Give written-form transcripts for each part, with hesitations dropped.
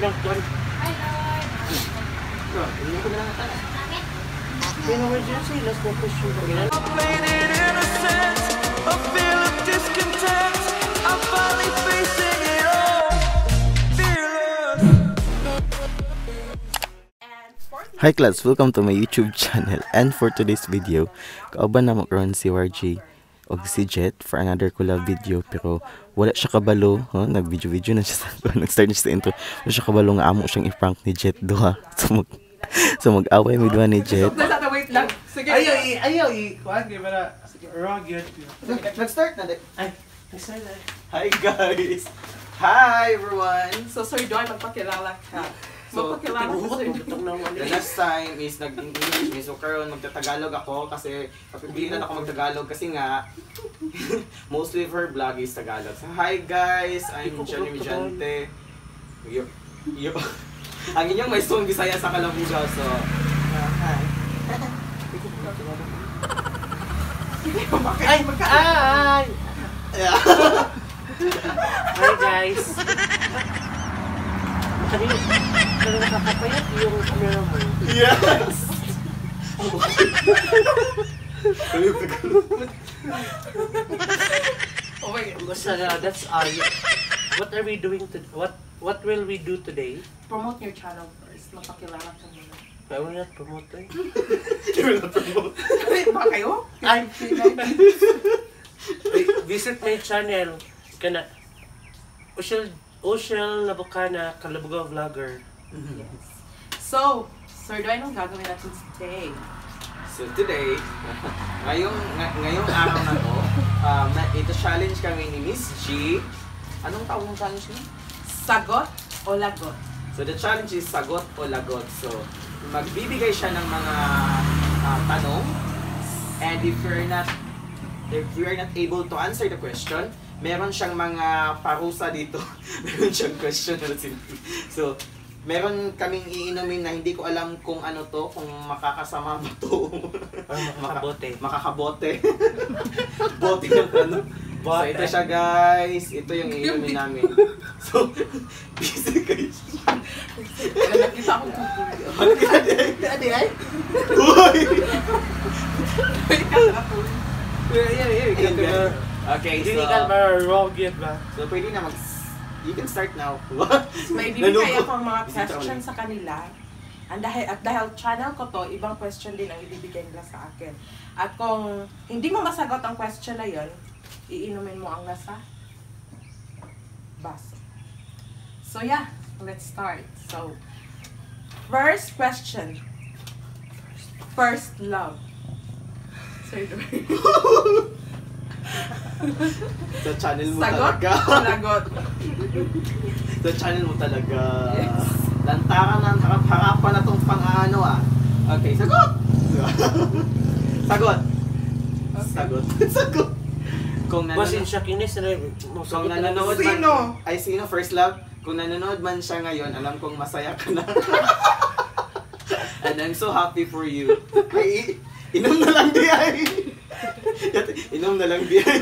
Lang kuan. Hindi ko na lang ata. Pero emergency last na question ko. Played it innocent, a feel of discontent. I'm finally facing it all. Fearless. Hi class, welcome to my YouTube channel. And for today's video, kauban na karon si Warji og si Jet for another collab video, pero wala siya kabalo, huh? Nag-video-video na siya sa nag-start na siya sa intro. Wala siya kabalo nga amo siyang i-prank ni Jet duha. So mag-away mi duha ni Jet. Nasa wait lang. Sige. Ayaw, ayaw, kuan kay para wrong yun. Nag-start na. Ay, nag-start na. Hi guys. Hi everyone. So, Sir Doy, magpakilala ka. So, Magpakilala ka, Sir Doy. The last time is nag-English mi, so karon magtatagalog ako kasi napipilitan ako magtagalog kasi nga mostly of her vlog is Tagalog. So hi guys, I'm Johnny Mijante. Yo, yo. Ang inyong may song Bisaya sa Kalabugaw, so hi. Ay, ay! Hi guys. Kanina, kanina nakakapayat yung camera mo. Yes. Oh my God. Basta that's all. What are we doing to what will we do today? Promote your channel first. Magpakilala ka muna. I will not promote eh. You will not promote. Wait, ba kayo? Ay! Visit my channel. Kana Ushel Ushel Nabukana Kalabugaw Vlogger. Yes. So, Sir Doy, anong gagawin natin today? So today, ngayong araw na to, ito challenge kami ni Miss G. Anong tawag ng challenge niyo? Sagot o lagot? So the challenge is sagot o lagot. So magbibigay siya ng mga tanong, and if you're not able to answer the question, meron siyang mga parusa dito. Meron siyang question na simple. So meron kaming iinumin na hindi ko alam kung ano to, kung makakasama ba to. Or makakabote. Makakabote. Bote ng ano. So Bote. Ito siya guys. Ito yung iinumin namin. So, busy kayo. Nakita akong kuko. Ano ka di? Adi ay? Uy! Yeah. Ayun, guys. Okay, so, Hindi ka ba wrong yun ba? So pwede na mag... You can start now. May bibigay Nalugo. akong mga Bisita question ulit. sa kanila. At dahil channel ko to, ibang question din ang ibibigay nila sa akin. At kung hindi mo masagot ang question na yon, iinumin mo ang nasa baso. So yeah, let's start. So, first question. First love. Sir Doy. Sa channel mo Sagot talaga. o lagot? Sa channel mo talaga. Yes. Lantaran ng harap-harapan na tong pang-ano ah. Okay, sagot! Sagot! Sagot. Sagot! Kung Basin nanonood, siya kinis na kung nanonood man, Sino? Ay, sino? First love? Kung nanonood man siya ngayon, alam kong masaya ka na. And I'm so happy for you. Ay, inom na lang di ay. Inom na lang di ay.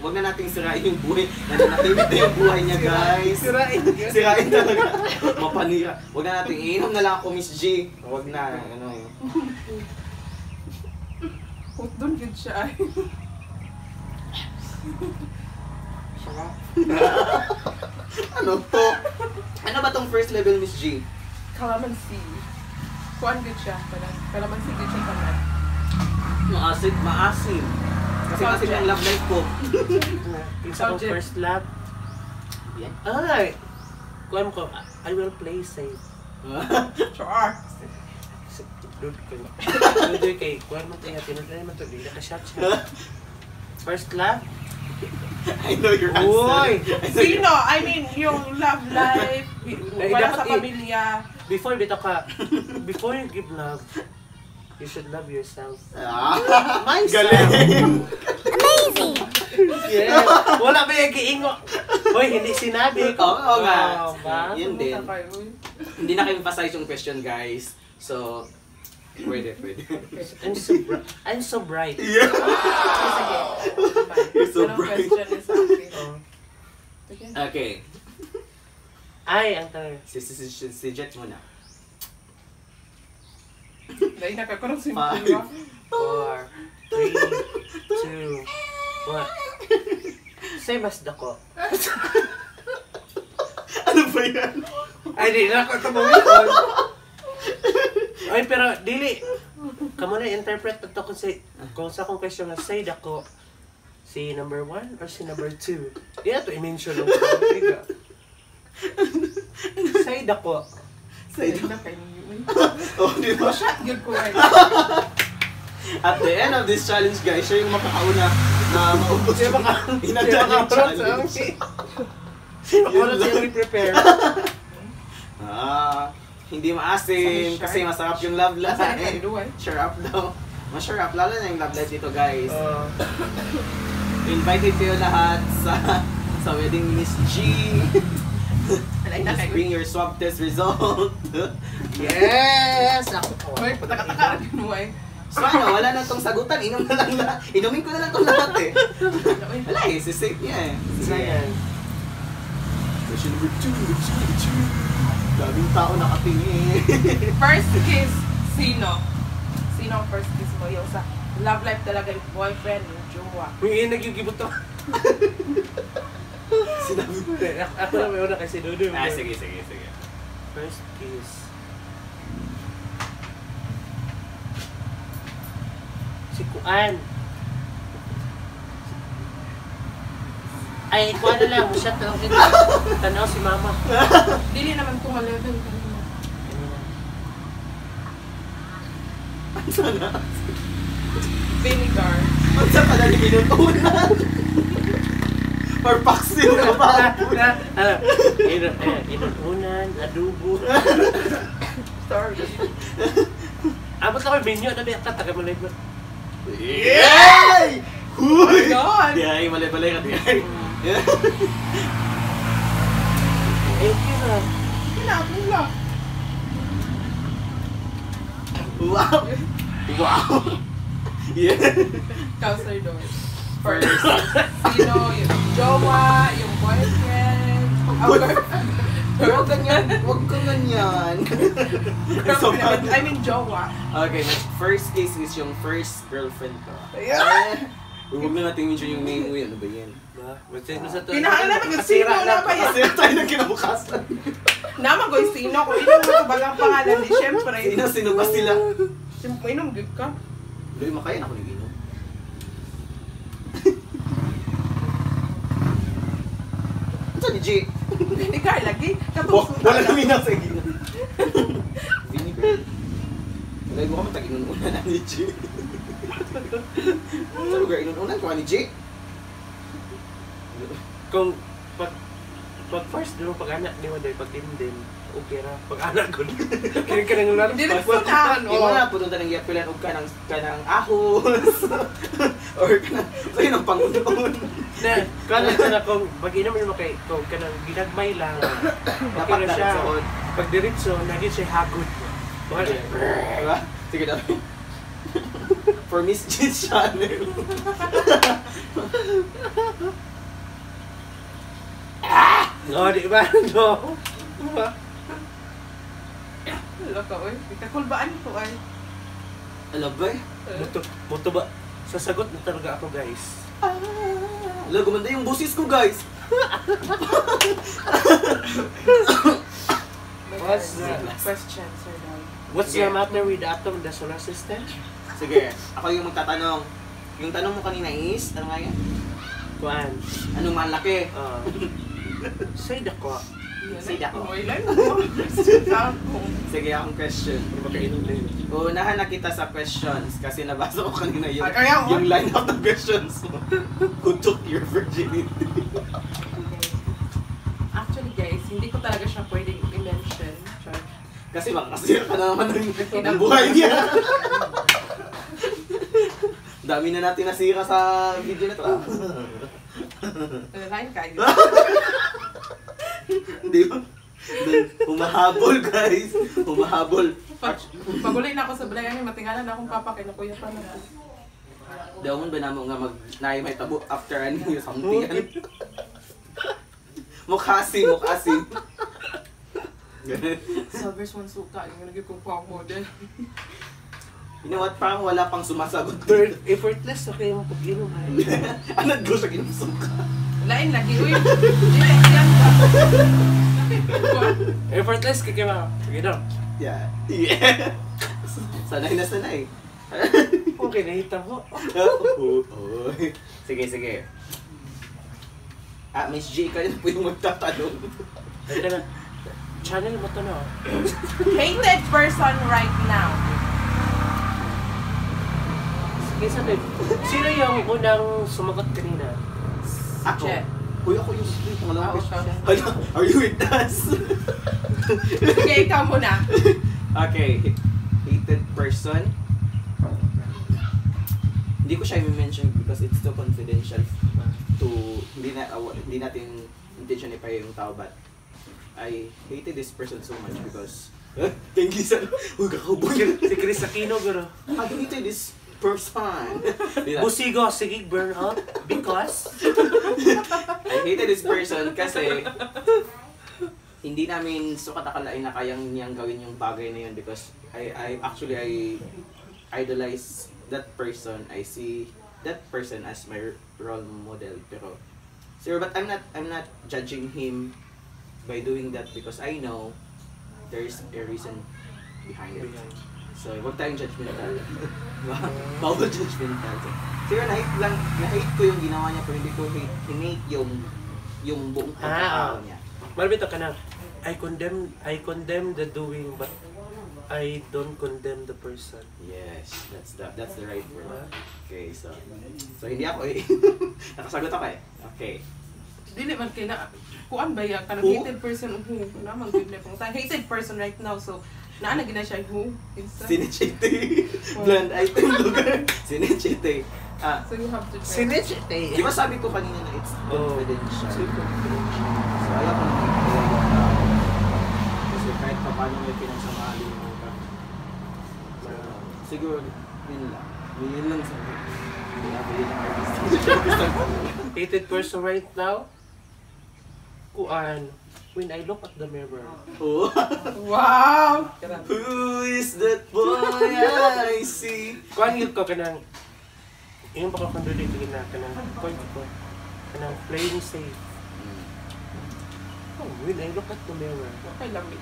Wag na nating sirain yung buhay. Nananahimik na yung buhay niya, guys. Sirain. Sirain talaga. Mapanira. Wag na nating inom na lang ako, Miss G. Wag na. Ano yun. Doon good siya ay. Sarap. Ano to? Ano ba tong first level, Miss G? Calamansi. Kuan good siya. Parang calamansi good siya sa Maasim. Maasim. Kasi maasim yung love life ko. Yung sa akong Subject. first love. Yan. Ay! Kuan ko, I will play safe. Char. Dude ko. Dude kay kuan mo tayo tinud na naman to dili ka shot siya. First love? I know your answer. Uy! I know your- Sino? I mean, yung love life, Eh, wala dapat sa pamilya. Before bitaw ka, before you give love, you should love yourself. Ah, Myself. galing! Yeah. Wala ba yung giingo? Hoy, hindi sinabi ko. Oo nga. Wow, ba? Yun din. Kayo, uy. Hindi na-emphasize yung question, guys. So, pwede, pwede. I'm so bright. Yeah. Sige. You're so Anong bright. question is sa akin? Oh. Sige. Okay. Ay, ang tanong. Si Jet muna. Dahil nakakarong simple 5, ba? 4, 3, 2, 1. Say mas dako. Ano ba yan? Ay, di na ako tumawin. Ay, pero dili. Kamo na interpret ito kung, say, kung sa akong question nga say dako si number 1 or si number 2. Di na to i-mention ng kaibigan. Say dako. Say Dahil na kayo ninyo. Oh, di ba? Shot yun ko ay. At the end of this challenge, guys, siya yung makakauna na maubos Siya yung hinanda niyang challenge. Siya makauna siya prepare. Ah, hindi maasim kasi masarap yung love life. Masarap ang duay. Sure up daw. Masarap lalo na yung love life dito, guys. Invited kayo lahat sa wedding ni Miss G. Alay na Just kayo. bring your swab test result. Yes! Ako. Uy, pataka-taka rin mo ay. So ano, wala na tong sagutan. Inom na lang lahat. Inumin ko na lang tong lahat eh. Uy, Wala eh, sisave niya eh. Sino yan? Question number 2, 2, 2. Daming tao nakatingin. First kiss, sino? Sino ang first kiss mo? Yung sa love life talaga, yung boyfriend, yung jowa. Uy, nagigibot ako. Sinabi ko. Ako na may una kasi Dudu. Ah, sige, sige, sige. First kiss. Si Kuan. Ay, Kuan na lang. Shot na lang kita. Tanaw si Mama. Dili naman kung level kanina. Ano na? Vinegar. Ano sa pala ni ginutunan? Or paksiw ka pa. Ano? Inutunan, adobo. Sorry. Abot lang ko menu. Ano ba yung kataga mo lang? Yay! Huy! Oh my God! Di ay, malay-balay ka, di ay. Ay, okay na. Pinapula. Wow! Wow! Yeah! Ikaw, Sir Doy. First, sino? Yung jowa, yung boyfriend, oh, girlfriend. Huwag ganyan. Huwag ka ganyan. Girlfriend. I mean, jowa. Okay, my first case is yung first girlfriend ko. Ayan. Huwag na natin mention yung name mo yun. Ano ba yan? Ba? Basta sa to. Kinahanglan mag sino na ba yan? Kasi tayo ng kinabukasan. Naman ko sino. Kung inom mo ito bagang pangalan ni syempre. Sino, sino ba sila? Siyempre, inom good ka. Luy, makain ako ng inom. Ano ni G? Vinegar lagi. Oh, Katong wala namin nasa inom. Vinegar. Wala mo ka matag inununan na ni G. Sa lugar, inununan ko ni G. Kung pag first di mo pag anak di mo dahil pag dimdim okay ra pag anak ko kaya ka nang laro Diretso na. Imo na putunta ng yapilan og kanang ahos or kanang sa ang pangunon. Na kana na kung pag inom mo kay kung kanang ginagmay lang okay Dapat na siya diretso. Pag diretso naging siya hagod. Mga Diba? Sige na. For Miss G's channel. No, di ba? No. Diba? Wala ka, oy. Kakulbaan ko, ay. Alam ba eh? Muto ba? Sasagot na talaga ako, guys. Ala, gumanda yung boses ko, guys. What's the Question, Sir Doy. What's Sige. the matter with the atom in the solar system? Sige, ako yung magtatanong. Yung tanong mo kanina is, ano nga yan? Kuan. Anong malaki? Say dako. Say dako. Uy, lang mo. Sige, akong question. Makainom na yun. Uunahan na kita sa questions kasi nabasa ko kanina yung, Ay, kaya ko. yung line of the questions mo. Who took your virginity? Actually, guys, hindi ko talaga siya pwedeng i-mention. Char. Kasi makakasira ka na naman ng buhay niya. Dami na natin nasira sa video na to. Ah. Line kayo. Hindi ba? Humahabol, guys. Humahabol. Pag uli na ako sa balay, ano, matingalan na akong papa kay na kuya pa na. Daw ba namo nga mag naay may tabo after ano yung something. Mukhasim, mukhasim. Silver Swan suka. Yung naging kong pang model. You know what? Parang wala pang sumasagot Pero dito. effortless okay yung pag-inom ay. Anad ko sa ginasuka. Lain lagi. Uy, di na siya. Effortless kay kay mga pag-inom. Yeah. Sanay na sanay. Okay, nahita mo. Oo. Sige, sige. Ah, Miss G, ikaw na po yung magtatanong. Teka na. Channel mo to, no? Hated person right now. Sige, sabi. Sino yung unang sumagot kanina? Ako. Che. Uy, ako yung pangalawang Ah, question. okay. Hala, are you with us? Sige, ikaw muna. Okay, hated person. Hindi ko siya i-mention because it's too confidential to hindi natin intention ipahiya yung tao, but I hated this person so much because thank you sa, uy, kakaubo. Si Chris Aquino, guro. I hated this person. Di na. Busigo, sige, burn out. Because? I hated this person kasi hindi namin sukat akalain na kayang niyang gawin yung bagay na yun because I actually I idolize that person. I see that person as my role model, pero sir, but I'm not judging him by doing that because I know there's a reason behind it. So, wag tayong judgmental. Bawal judgmental. So, siguro na-hate lang, na-hate ko yung ginawa niya pero hindi ko hate, hinate yung buong pagkatao niya. Malbito ka na. I condemn the doing, but I don't condemn the person. Yes, that's the right word. Okay, so hindi ako eh. Nakasagot ako eh. Okay. Dili man kay na kuan ba ya kanang Who? hated person, who na man gud na pangutan hated person right now, so naa na gina siya who kinsa. Sinechete. Blind item lugar. Sinechete. Ah, So you have to try. Sinechete. Di ba sabi ko kanina na it's Oh. confidential? So ayaw ko nang ipahayag yung tao. Kasi kahit pa paano may pinagsamahan din naman kami. So, siguro, yun lang. Yun lang sa akin. Hindi na yun ang artist. Hated person right now? Kuan. When I look at the mirror. Oh. Wow. Who is that boy I see? Kuan yun ko kanang yung baka kung dili na kanang kuan ko kanang playing safe. Oh, when I look at the mirror. Okay lamig.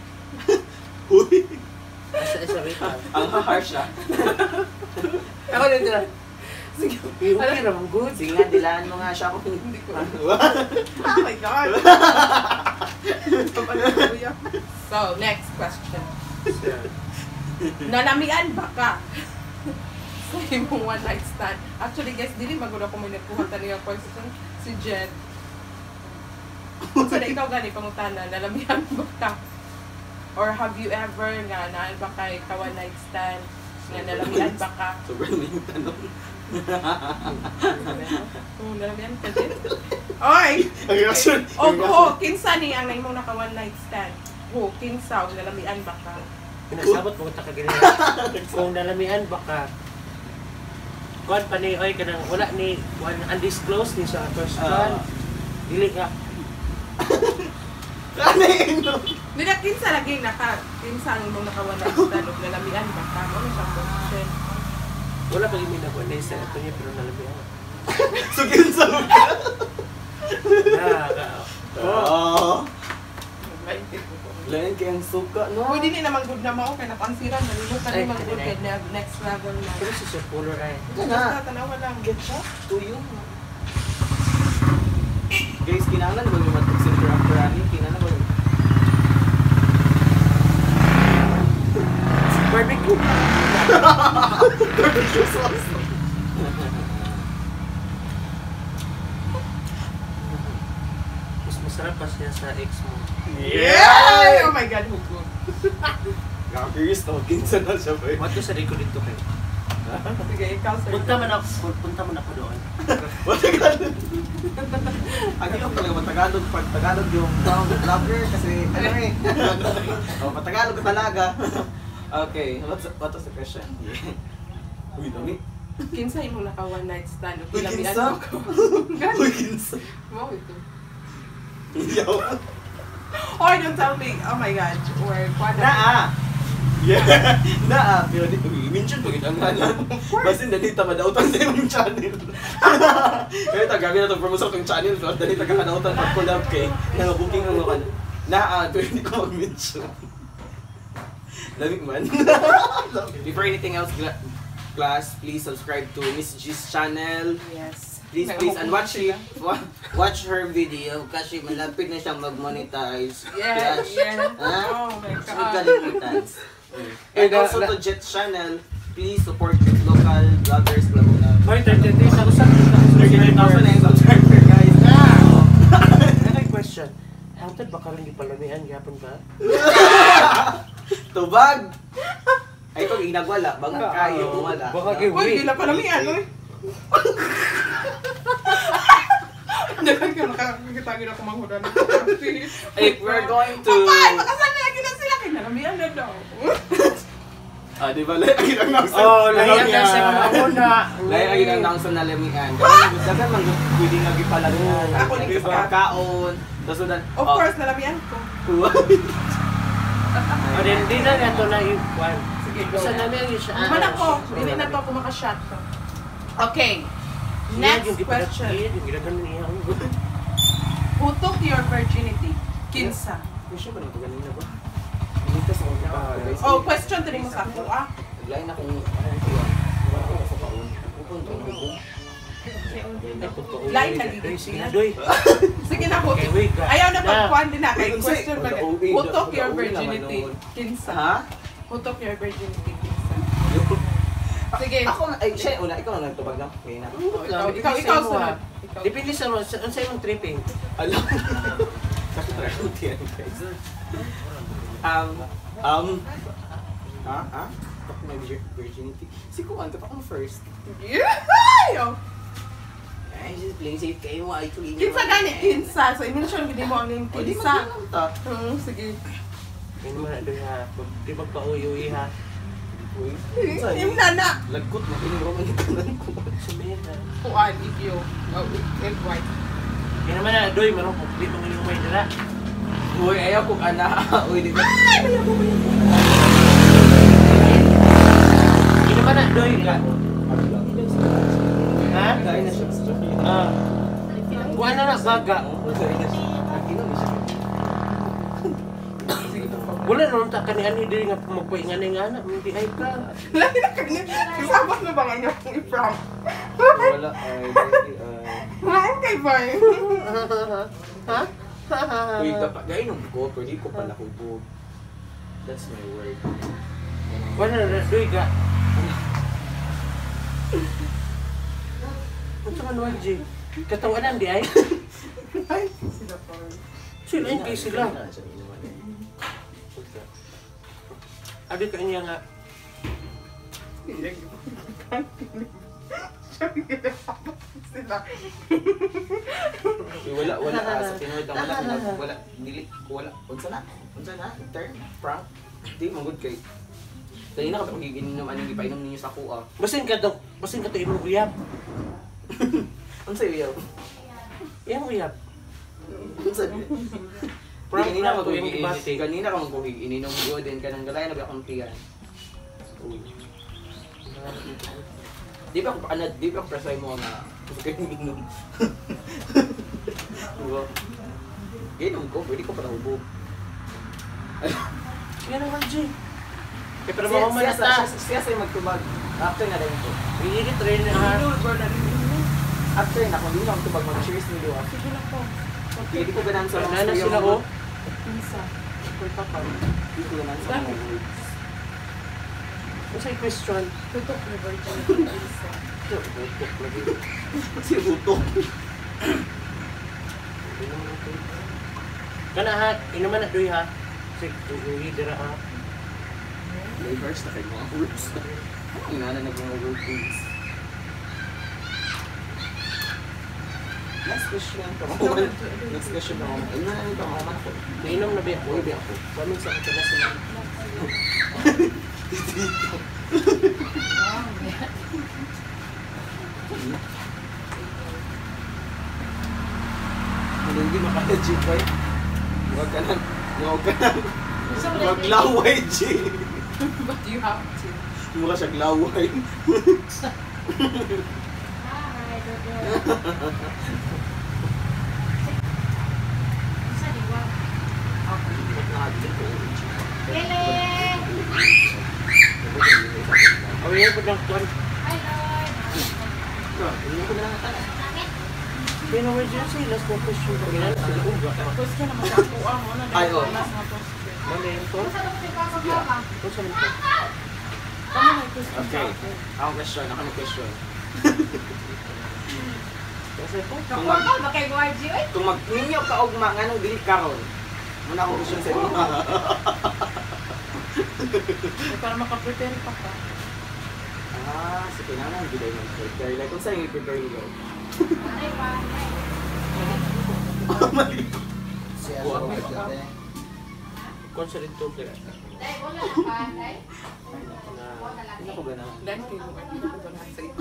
Uy! Asa asa, wait lang. Ang harsh ah. Ako din na. Sige. Okay ra man good. Sige nga, dilaan mo nga siya kung Hindi ko. Oh my God. So, next question. Nalamian ba ka sa imong one night stand? Actually, guys, dili magud ako may nagkuha tani nga question si Jet. So, na ikaw gani pangutana, nalamian ba ka? Or have you ever nga naan ba kay ka one night stand nga nalamian ba ka? Sobrang na yung tanong. Oh, nalamian ka din? Oy! Ang reaction. O ho, kinsa ni ang imong naka one night stand? Ho, kinsa og nalamian ba ka? Pinasabot mo ta ka ganyan. Kung nalamian ba ka, kuan pa ni oy kanang wala ni kuan, undisclosed ni sa question. Dili ka. Ano yun? Hindi na kinsa lagi naka kinsa ang imong naka one night stand og nalamian ba ka? Mo na siyang question. Wala pa gimi na kuan na isa ato niya pero nalamian. So, kinsa ka? Na ka. Oo. Naglaintit ko. Lain kayang suka, no? Uy, dili naman good na mao kay nakaansiran nalibot na Ay, naman good ay. kay next level na. Pero si Sir Polar ay. Ito na. Basta tanawa lang. Ketchup? Tuyo. Guys, kinahanglan ba yung matag-center after ani? Kinahanglan ba yung Barbecue. Barbecue sauce? Mas masarap pa siya sa ex mo. Yeah! Oh my God, hugot. Curious to, kinsa na siya ba? What sa ko dito kay? Sige, ikaw, sir. Punta man ako doon. Matagalog. Ang hirap talaga matagalog pag Tagalog yung tawag vlogger kasi ano eh. Oh, matagalog ka talaga. Okay, what was the question? Yeah. Uy, dami. Kinsa imong naka one night stand ug Uy, kinamian kinsa? mo ko. Gani. Uy, kinsa? Mao ito. Yaw. Or don't tell me, oh my God, or kuan na. Naa! Yeah. Naa, pero di, mention pa gid ang ngalan. Basin dali ta madautan sa imong channel. Kaya ta gabi na to promote sa akong channel, pero dali ta kakadautan pag collab kay nga booking ang mga naa, pero hindi ko mag-mention. Lamig man. Before anything else, class, please subscribe to Miss G's channel. Yes. Please, please, and watch sila. Watch her video kasi malapit na siyang mag-monetize. Yeah, Class. yeah. Ha? Oh my Huwag God. kalimutan. And also to Jet's channel, please support local vloggers Laguna. Hoy, 33,000 33,000 na yung subscriber, guys. Ano question? Hangtod ba karon gipalamian gyapon ba? Tubag! Ay, kung inagwala, bangag kayo, wala. Baka kay Uy, di na pala may ano eh. Dagan ka nakakita ako manghudan ng coffee. If we're going to... Patay! Makasal na lagi na sila. Kinalamian na daw. Ah, di ba? Lagi ang nangsan. Oh, lahi ang nasa mga una. Lahi ang ginang nangsan na lamian. Dagan man pwede nga gipalamian. Ako ni Di ba? Kaon. Tapos udan. Of course, nalamian ko. O din, di na nato na yung kwan. Sige, go. Basta namin ang siya. Man ako. Dili na to ako makashot ko. Okay. Next question. Yung ginaganon niya. Who took your virginity? Kinsa. Question ba naman ito ganina ba? Initas ako pa, guys. Oh, question to mo sa ako ah. Naglain akong akong kuwan. Wala ko sa kaon. Upon to ko. Lain lagi. Sige na, doy. Sige na, who Okay, wait ka. Ayaw na Na. pagkuhan din na. Kay Wait, question unsay? pa. Uwi, Who took your uwi naman virginity? noon. Kinsa. Ha? Who took your virginity? Kinsa. Sige. Ako ay siya una, ikaw na nagtubag lang. Okay na. Ikaw, ikaw, ikaw sunod. Ikaw. Depende sa sa imong tripping. Alam. Sakit ra ko tiyan, guys. Ha? Ha? Talk my virginity. Si Kuan, tapak mo first. Yeah! Ayaw. Ay, just playing safe kayo. Ay, tuloy Kinsa gani? Kinsa. So, i-mention gid mo ang name O, di kinsa. magdinam ta. Sige. Yun mo na doy ha. Di magpa-uwi-uwi ha. Uy. Im na na. Lagkot mo kini man ikanan ko. Sabihin na. Kuan, igyo. Oh, and white. Kaya naman na, doy, marong complete mga yung may dala. Uy, ayaw kong ana. Uy, di ba? Ay, mayabo, mayabo. Kaya naman na, doy ka. Ha? Dahil na siya. Ah. Kuha na na, baga. Dahil na siya. Nag-inom siya. Sige, to. Wala naman ta kani ani diri nga magpaingan-ingana, hindi ay ka. Lahi na kani. Kasabot na ba nga niya akong i-prank? Wala ay, ay. Wala kay bay. Ha? Uy, dapat gainom ko, pero di ko pala hubog. That's my word. Wala na, doy ka. Unsa man YG? Katawanan di ay? Ay, sila pa. Sila kay sila. Abi ka niya nga. Sila. Uy, wala, wala. Ah, sa tinuod lang, wala, wala, wala, dili, wala. Unsa na? Unsa na? Term? Prank? Di, manggod kay. Kanina ka pa giginom, anong gipainom ninyo sa kuha. Basin ka to, basin ka to imong uyab. Unsa iyo? Imong uyab. Unsa? Prank Kanina na ka to imong gibati. Kanina ka magkuhig ininom ko din kanang galay na ba akong tiyan. Uy. Di ba ako ano, di ba ako presay mo nga gusto kayo minom. Diba? Ginom ko, pwede ko pa nahubog. Yan ang YG. Kaya pero Siya, mo man siya, ta. siya, siya sa'yo magtubag. After na rin ko. Iinit rin ha. After na, kung di na ako tubag, mag-cheers ni Diwa. Sige na po. Hindi ko ganahan sa mga Wala na storya sila mo. oh. Kinsa. Kulta pa. Hindi ko ganahan sa mga words. Unsay question? Who took your virginity? Kinsa. Si Utok. Kana ha, inuman na doy ha. Sig, uwi dira ha. Flavors na kayo mga words. Ano nga na nag mga words? Next question. Kamaman. Next question. Kamaman. Ano na yung kamaman ko? Nainom na ba ako? Uwi ako. Wamin sa akin na sila. Ano hindi makaya, G-Boy? Huwag ka nang, huwag ka nang, maglaway, G. But you have to. Mukha siya glaway. Hi, Dodo. Sa liwa. Lele! Oh, yan po lang tuwan. Hi, Lord. Bakit? Pero where did you say last na question ko? Ilan sila uga. Question naman sa ako. Ah, mo na. Ay, oh. Last na question. Mali yun to? Kung saan ako si Papa Papa? Kung saan ito? Kamo na yung question sa Okay. akin. Ako question, ako may question. Kasi po. Kung Kakuha mag, ka ba kay Guardi? Uy! kung magminyo ka og ma, nganong dili karon? Muna ako question sa inyo. Eh, para makaprepare pa ka. Ah, so kailangan gid ay mag-prepare. Like, kung saan yung i-prepare niyo? Ay, pa. Mali. Kung saan ito? Dahil wala na pa. Dahil? Na... Wala na Ano ko ganahan? Dahil kayo mo. Hindi ko ganahan sa iyo.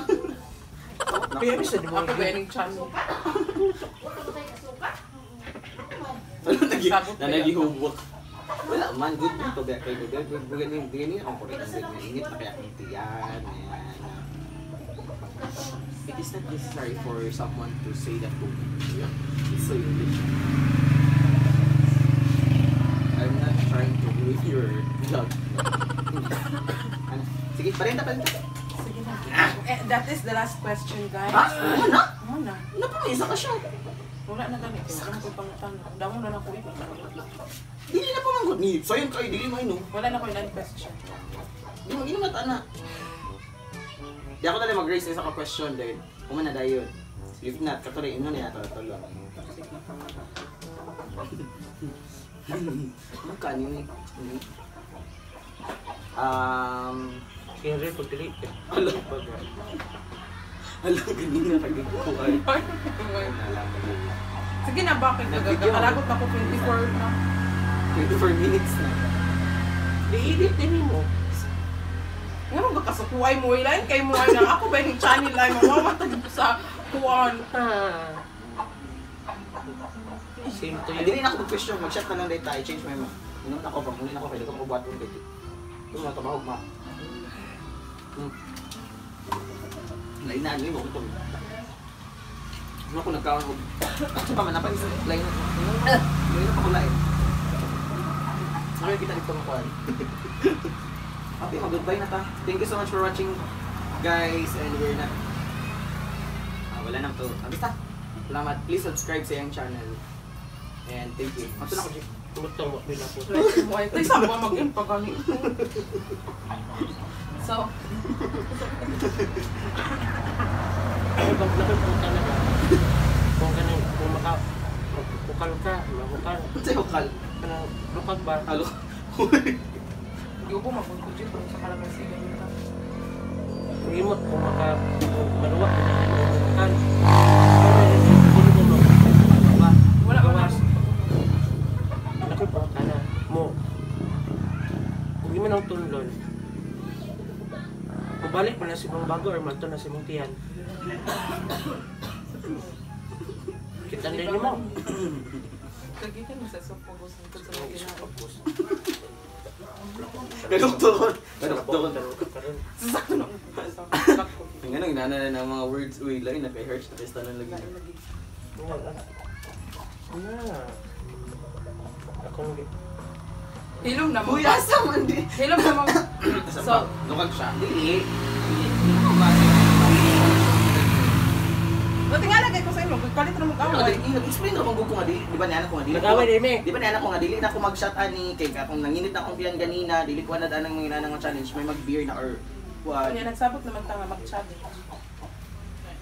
Kaya bisa di mo. Ako ba yung channel? Wala ba tayo kasuka? Wala nagi, Sabot pa na nagihubok. Wala man, good to ba kay good. Good good good good akong correct ang good init na kaya akong tiyan. Ayan. It is not necessary for someone to say that to me. It's so English. I'm not trying to ruin your vlog. Ano? Sige, parenta, parenta. Sige na. Eh, that is the last question, guys. Ha? Ano na? Ano na? Ano pa may isa ka siya? Wala na ganito. Wala ko pangutana. Damo na lang ko iba. Dili na pa man good ni. Sayon kayo, dili mo ino. Wala na ko ilan question. Di mo inom na. Di ako dali mag-raise isa ka question dahil kuma na dayon. If not, katuloy ino niya to tulo. Magkano ni? Kaya rin pag dili. Alo. Alam ganina kagikuan. Sige na, bakit? Nag-video. Nagkakalagot ako 24 na. 24 minutes na. Di-edit din mo. Nga mo kasukuay mo ilan kay mo ay nang ako ba yung channel ay mamamatag sa kuan. Ah. Same to Ay, you. dili na ako mag-question, mag-chat na lang dahil tayo, change my mind. Inom na ako, pang na ako, kaya ko buhaton kay. Ito mga tabahog ma. Lain na, ano mo ko. Ano ko nagkaon og Sa pa man napan isa lain na. Lain na pa ko lain. Ano kita dito mo kuan. Okay, mag-goodbye na ta. Thank you so much for watching, guys, and we're not wala nang to. Basta. Salamat. Please subscribe sa iyang channel. And thank you. Ato na ko, Jake. Tumutong mo pila po. Mo ay tay sa ba mag-impagani. So, Ay, pag nakipunta na ba? Kung ganun, kung maka, maghukal ka, mahukal. Ano sa'yo, Kal? Kanang lukag ba? Alo. di ko magkukujit kung sa kalamansi ganito. Kung imot, kung maka, kung maluwa, kung mahukal. Kung mo, ba? Wala man Gawas. ako. Nakipunta na. Mo. Kung di man ang tunlon, mabalik pa na si mong bago or manto na si mong tiyan. Kita din mo. Kagitan mo sa esophagus nito sa mga ginagawa. Kadoktor. Kadoktor. Sakto na. Ang ganun, inana na ng mga words. Uy, lain na kay Hirsch na kay Stanan lagi. Na. Akong Hilom na mo. Uy, asa man di? Hilom na mo. So, lukag siya. Dili. Dili. Buti nga lagay ko sa inyo, kalit na mag-away. Explain na kung ko nga dili, di ba niana ko nga dili. Nag-away din eh. Di ba niana ko nga dili na ako mag-shot ani kay akong nanginit na akong tiyan ganina, dili ko na daan ang mga inanang challenge, may mag-beer na or what. Kanya nagsabot naman ta nga mag-challenge.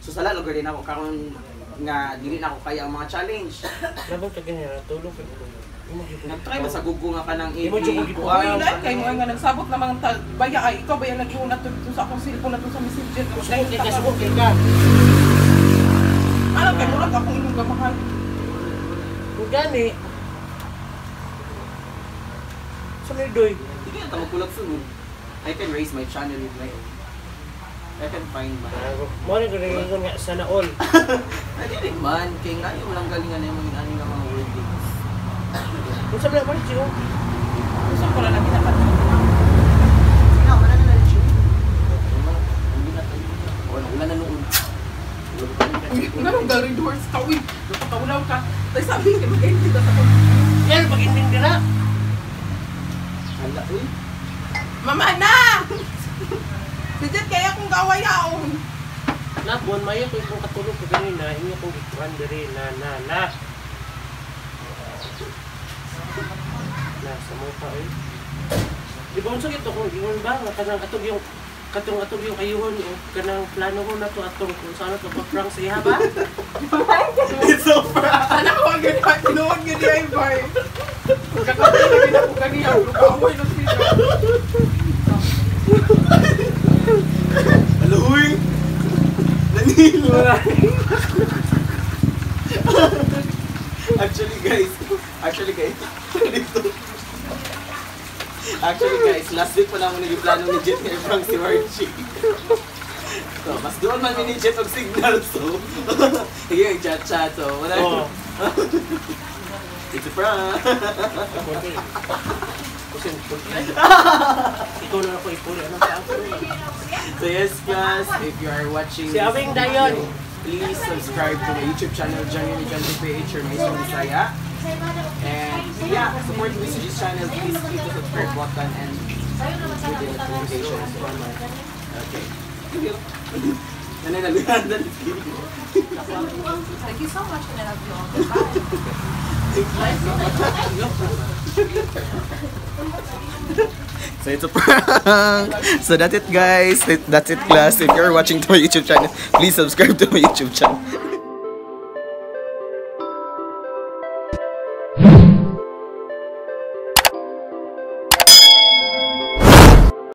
So sa lalo din ako karon nga dili na ako kaya ang mga challenge. Labang ka ganyan, natulog ka. Nag-try ba sa gugo nga ka ng Imo jud ko kuan? Uy, lain kay mo nga nagsabot naman ta baya ay ikaw ba yung nag-iuna to sa akong cellphone na to sa messenger. Sukot ka, sukot ka. Alam kay murag akong imong gamahan. Kung gani, sa doy. Dili na ta magkulag sunod. I can raise my channel with my own. I can find my. Mo na gano'n nga sana all. Ay, dili man kay nga mo lang galingan na yung mga inani nga mga wordings. Unsa man Margie oh? Gusto ko lang lagi dapat. Sino, wala na na Wala na noon. Uy, nga nung galing doors ka, uy. Napakaulaw ka. Tapos sabi niya, mag-ending ka sa Yan pag-ending dira. Hala, uy. Mama na! Si Jet, kaya kong gawayaon. Napon mayo ko kung katulog ko ganina, inyo kong gikuan diri na na na. Na sa mo pa eh. Di ba unsa gito kung ingon ba nga kanang atog yung katong atog yung ayuhon o kanang plano ko na to atong kung saan to pag-prank sa iha ba? It's so proud. Sana ko ang ganyan, tinuod nga niya yung bar. Kakatay na gina ko ganiya, kaaway na siya. Hala, uy. Nanilo. Actually guys, dito. Actually guys, last week pa naman naging plano ni Jet nga i-prank si Margie. So, mas doon man mi ni Jet og signal, so sige, chat-chat, so wala. Oo. It's a prank. Puli. Kusin, puli. Ikaw na ako ipuli. Anong pa ako? So yes class, if you are watching Si this Awing Dayon. video, please subscribe to my YouTube channel, Johnny Johnny PH or Mason Bisaya. And yeah, support Mr. G's channel. Please click the subscribe button and with the notifications. Okay. Nanay, naganda. Thank you so much and I love you all. Bye. So it's a prank. So that's it guys. That's it class. If you're watching to my YouTube channel, please subscribe to my YouTube channel.